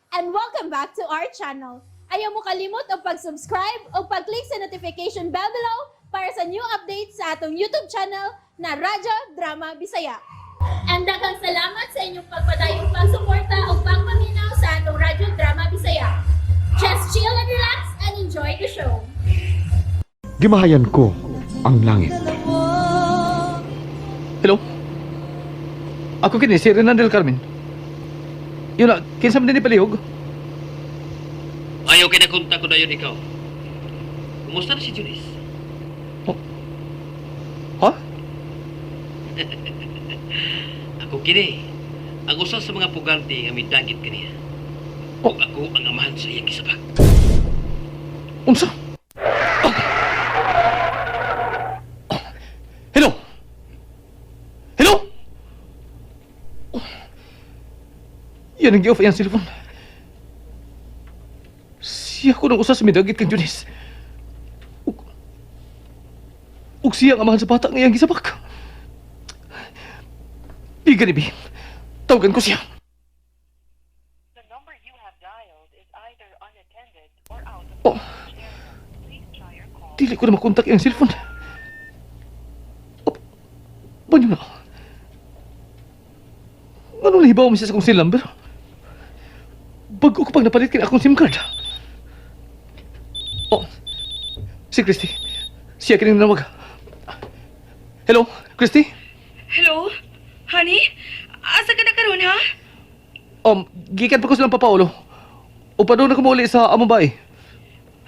And welcome back to our channel. Ayaw mo kalimot og pag-subscribe o pag-click sa notification bell below para sa new updates sa atong YouTube channel na Radyo Drama Bisaya. And daghang salamat sa inyong pagpadayong pagsuporta o pagpaminaw sa atong Radyo Drama Bisaya. Just chill and relax and enjoy the show. Gimahayan ko ang langit. Hello? Ako kini si Renan del Carmen. Yun na, kinsa man din ni palihog? Ayaw kay nakontak ko dayon ikaw. Kumusta na si Junis? Ha? Ako kini. Ang usa sa mga pugante nga midagit kaniya. Oh. Ug ako ang amahan sa iyang gisabak. Unsa? Ah! Ah! Hello? Hello? Oh. Yan ang gi-off iyang cellphone. Siya ko nang usa sa midagit kang Junis. Ug siya ang amahan sa bata nga iyang gisabak. Di gani, bi. Tawagan ko siya. The number you have dialed is either unattended or out of Oh. area. Please try your call. Dili ko na makontak iyang cellphone. Oh, banyo na. Anong nahibaw mo siya sa akong cell number? Bago ko pag napalit kini akong SIM card. Oh, si Christy. Siya kining nanawag. Hello, Christy? Hello? Honey? Asa ka na karon ha? Gikan pa ko silang papaolo. O pa doon ako mauli sa among bahay.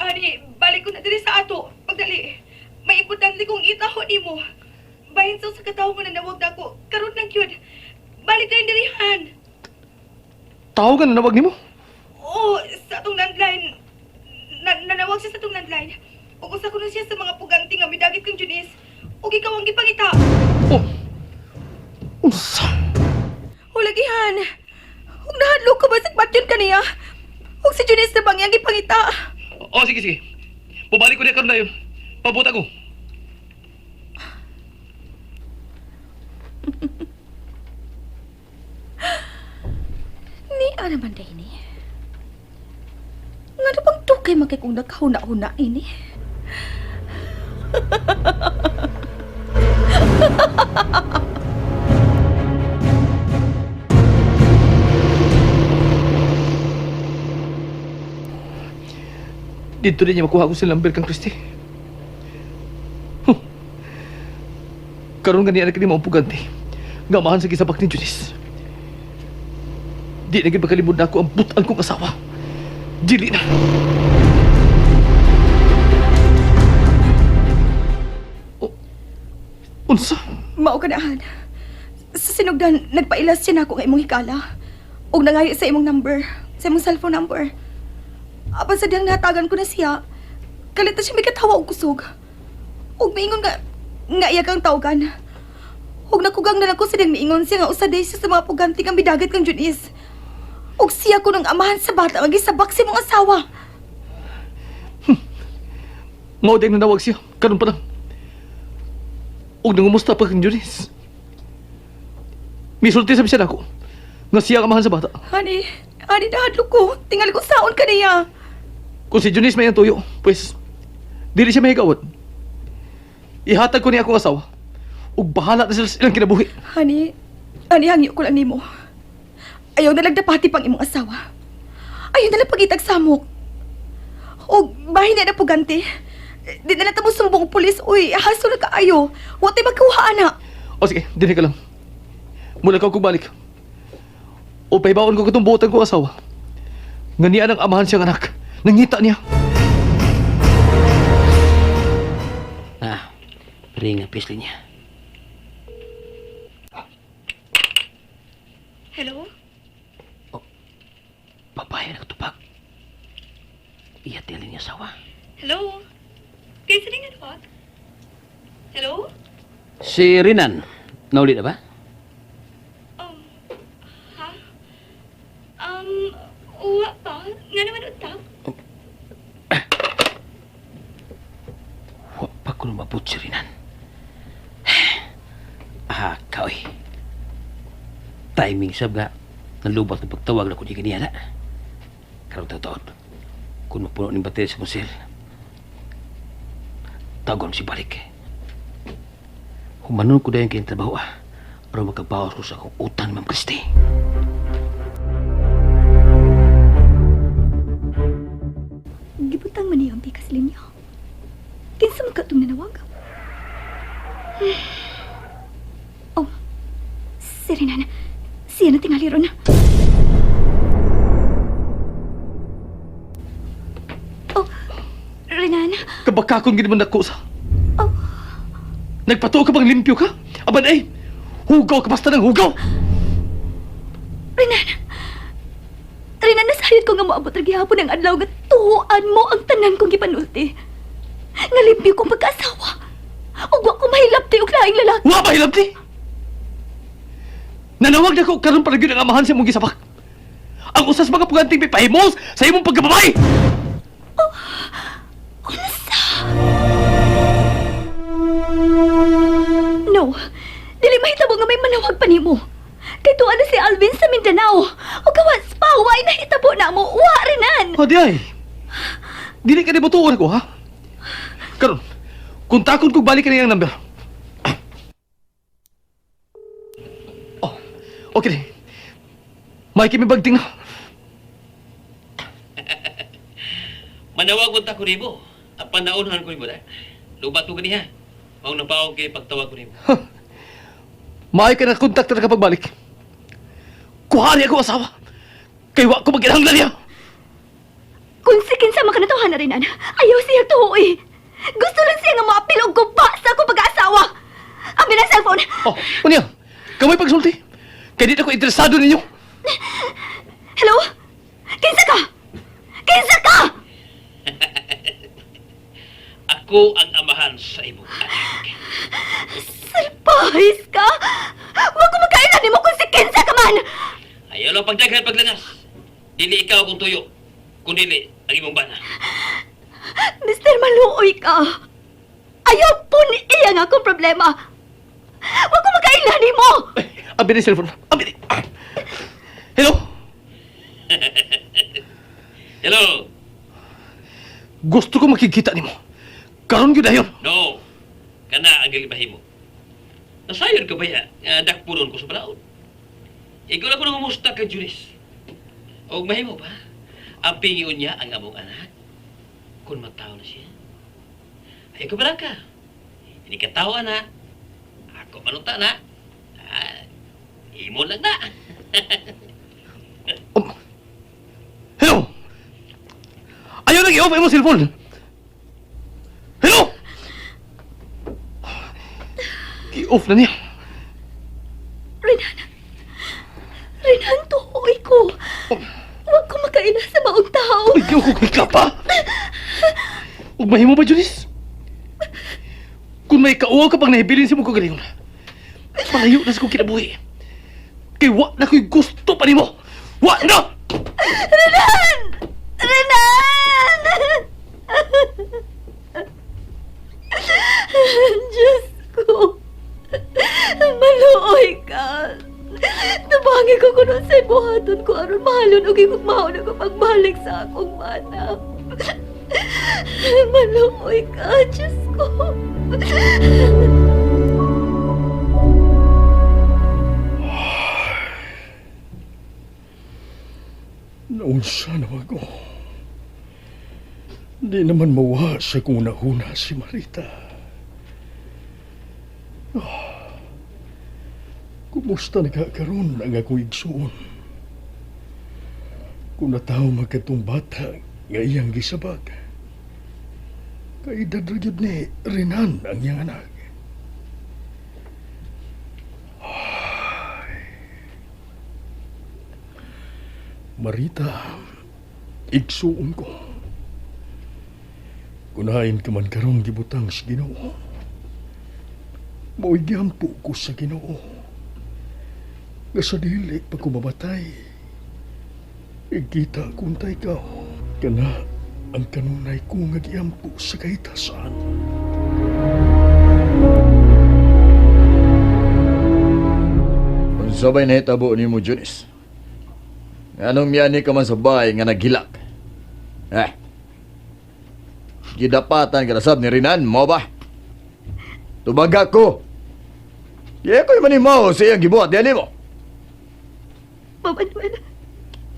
Honey, balik ko na diri sa ato. Pagdali. May importante kong itaho nimo. Bahin sa katawo mo na nawag na ako. Karon lang yun. Balik na diri han. Tao ka nanawag nimo? Oo, sa atong landline. Nanawag siya sa atong landline. Ug usa kuno siya sa mga puganti nga midagit kang Junis. Ug ikaw ang gipangita. Oh, unsa? Hulagihan. Ug nahadlok ko ba sa batyon kaniya? Ug si Junis na bang iyang gipangita? Oh, sige, sige. Bubalik ko niya karon na yun. Pabuta ko. Ni ana man day ni. Nga na bang tukay man kay kung nakahuna-huna ini? Dito din niya makuha ko si Lambert kang Christy. Huh. Karon gani anak ni maupugante. Nga amahan sa gisabak ni Junis. Di na gid makalimod na ako ang butan kong asawa. Dili na. Oh. Unsa? Mao ka na, Han. Sa sinugdan, nagpailas siya nako nga imong hikala. Ug nangayo sa imong number, sa imong cellphone number. Apan sa diyang natagan ko na siya, kalit na siya may katawa og kusog. Ug miingon nga, nga iya kang tawagan. Ug nakugang na lang ko sa diyang miingon siya nga usa day siya sa mga puganti kang bidagat kang Junis. Ug siya ko ng amahan sa bata nga gisabak sa imong asawa. Mao din nanawag siya. Karon pa lang. Ug nangumusta pa kang Junis. Misulti sa siya nako. Nga siya ang amahan sa bata. Honey, honey, nahadlok ko. Tingali ko saon ka niya. Kung si Junis may ang tuyo, pues, dili siya mahigawad. Ihatag ko niya akong asawa. Ug bahala na sila sa ilang kinabuhi. Honey, honey, hangyo ko lang nimo. Ayaw na lang dapati pang imong asawa. Ayaw na lang pagitag samok. O bahin na na puganti. Di na lang tamo sumbong pulis. Uy, haso na kaayo. Wa tay magkuha ana. O sige, dinhi ka lang. Mula ka kong balik. O pahibaon ko katong buotan kong asawa. Nga niya ang amahan siyang anak. Nangita niya. Ah, ring ang pisli niya. Hello? Babae nagtupag. Iya tili niya asawa. Hello? Kaysa rin nga? Hello? Si Rinan, nauli na ba? Ha? Uwa pa. Nga naman utak. Wa pa ko lumabot si Rinan. Ah, kaoy. Timing sab nga. Nalubat ng pagtawag na ko di kaniya na. Karon taon. Kung mapuno ning baterya sa musil, tagon si balik. Humanon ko dayon kayong trabaho ah. Aron makabawas ko sa akong utang, Ma'am Christy. Gibutang man niyo ang pikas linyo. Kinsa man ka itong nanawag? Oh, si Renan. Siya na tingali ron. Oh, Renan. Kabakakon gid man nako sa. Oh. Nagpatuo ka bang limpyo ka? Aban ay, hugaw ka basta ng hugaw. Renan! Renan, nasayod ko nga moabot ra gihapon ang adlaw nga tuhuan mo ang tanan kong gipanulti. Nga limpyo kong pagkaasawa. Ug wa ko mahilabti og laing lalaki. Wa ba hilabti? Nanawag na ko karon para gyud ang amahan sa imong gisapak. Ang usas mga puganting pipahimos sa imong pagkababay. Unsa? No. Dili mahitabo nga may manawag pa nimo. Kay tuwa na si Alvin sa Mindanao. Ug gawas pa, way nahitabo na mo. Wa Renan. O di ay. Dili ka ni ko ha. Karon, kung takon kog balik ka ang number. Oh, okay. May kimi bagting na. Manawag ko ta ko nimo. Ang panaunhan ko nimo na. Lubat ko ganiha. Mao napaog kay pagtawag ko nimo. Maay ka na kontak na kapagbalik. Kuha niya ako asawa. Kay wa ko magkinahanglan niya. Kung si kinsa makanatuhan na Renan, ayaw siya tuoy. Gusto lang siya nga moapil og guba sa akong pag-aasawa. Abi na cellphone. Oh, unya. Kamay pagsulti. Kay di na ko interesado ninyo. Hello? Kinsa ka? Kinsa ka? Ako ang amahan sa imong anak. Salpahis ka? Wa ko makailan nimo kung si kinsa ka man. Ayaw lang pagdaghan paglangas. Dili ikaw akong tuyo. Kun dili ang imong bana. Mr. Maluoy ka. Ayaw po ni iya nga akong problema. Wa ko makailan nimo. Ay, abi na cellphone. Abi ni. Hello? Hello. Gusto ko makikita nimo. Karon gyud ayon. No. Kana ang dili mahimo. Nasayon ka ba ya? Nga dakpuron ko sa balaod. Ikaw lang ko nangumusta kay Junis. Og mahimo ba? Ang pingion niya ang among anak. Kung mataw na siya. Ay ko ba ka? Hindi ka tao, anak. Ako manunta na. Ah, imo lang na. Hello? Ayaw lang i-off imong cellphone. Hello? I-off na niya. Renan. Renan, tuoy ko. Wa ko makaila sa maong tao. Ayaw ko kay pa. Ug mahimo ba, Junis? Kung may kauwaw ka pang nahibilin sa mong kagalingon, palayo na sa kong kinabuhi. Kay wa na ko'y gusto pa nimo. Wa na! Renan! Renan! Diyos ko. Maluoy ka. Nabangi ko kuno sa buhaton ko aron mahalon og igugmaon ako pagbalik sa akong bana. Maluoy ka, Diyos ko. Naunsa na ako. Di naman mawa sa kung una si Marita. Ah, kumusta nagkakaroon ang akong igsuon? Kung nataw magkatong bata nga iyang gisabag. Kaedad ra gyud ni Renan ang iyang anak. Ay. Marita, igsuon ko. Kunain ka man karong gibutang sa Ginoo. Mao'y giampo ko sa Ginoo. Nga sa dili pa ko mamatay. Igkita kung ta ikaw. Kana ang kanunay ko nga giampo sa kahitasan. Unsa bay nahitabo nimo, Junis? Nganong miyani ka man sa bahay nga naghilak? Eh. Gidapatan ka na sab ni Renan, mo ba? Tubaga ko. Di ako'y manimaw sa iyang gibuhat, di mo. Pa, Manuel.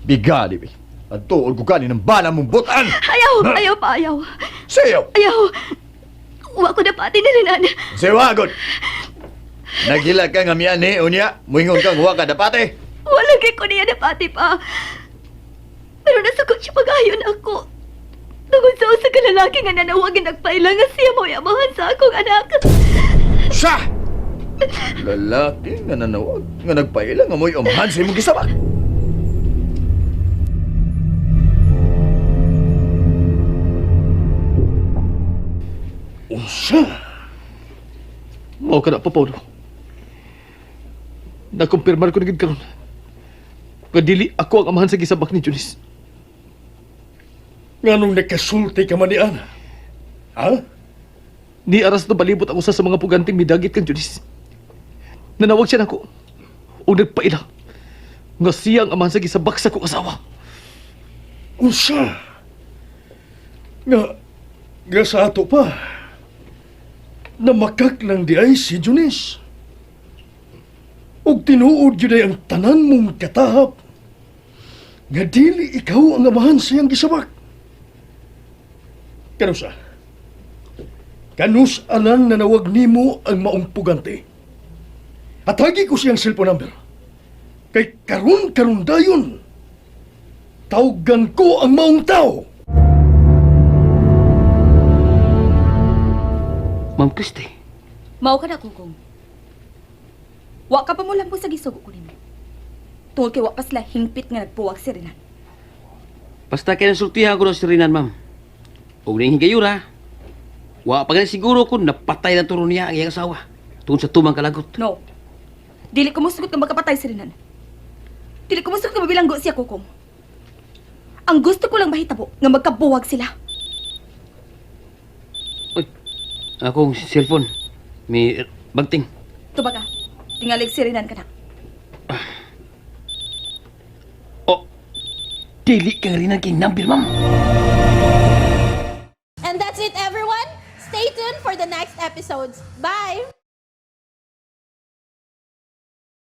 Biga, di ba? Ang tuol ko kanin ng bala mong butan! Ayaw, ayaw pa, ayaw. Sayo! Ayaw. Wa ko napati ni Renan. Siwagod! Nagila ka nga miyan ni, unya, muingon kang huwa ka dapate. Wala kay ko niya napati pa. Pero nasukot siya pag-ayon ako. Tungod sa usa ka lalaki nga nanawagin nagpaila nga siya mo amahan sa akong anak. Siya! Lalaki nga nanawag, nga nagpaila nga mo'y umahan sa imong gisabak. Unsa? Mao ka na pa, Paulo. Nakumpirmar ko na gid karon. Nga dili ako ang amahan sa gisabak ni Junis. Nganong nakasulti ka man ni Ana? Ha? Ni aras na balibot ako sa mga puganting midagit kang Junis. Nanawag siya nako. O nagpaila. Nga siya ang amahan sa gisabak sa kong asawa. Unsa? Nga, nga sa ato pa. Namakak lang di ay si Junis. Ug tinuod yun ay ang tanan mong katahap. Nga dili ikaw ang amahan siyang gisabak. Kanusa? Kanus alang nanawag nimo ang maong pugante. Atagi ko siyang cellphone number. Kay karon karon dayon. Tawgan ko ang maong tao. Ma'am Christy, Mao ka na, Kukong. Wa ka pa mo lambo sa gisugo ko nimo. Tungod kay wa pa sila hingpit nga nagpuwag si Renan. basta kay nasultihan ko na si Renan, ma'am. Ug ning higayura, wa pa gani siguro kung napatay na turo niya ang iyang asawa tungod sa tumang kalagot. No. Dili ko musugot nga magkapatay si Renan. Dili ko musugot nga mabilanggo siya, Kukong. Ang gusto ko lang mahitabo nga magkabuwag sila. Uy, akong cellphone. May bagting. Tubaga, tingalig si Renan ka na. Oh, dili kang Renan kay number, ma'am. And that's it, everyone. Stay tuned for the next episodes. Bye!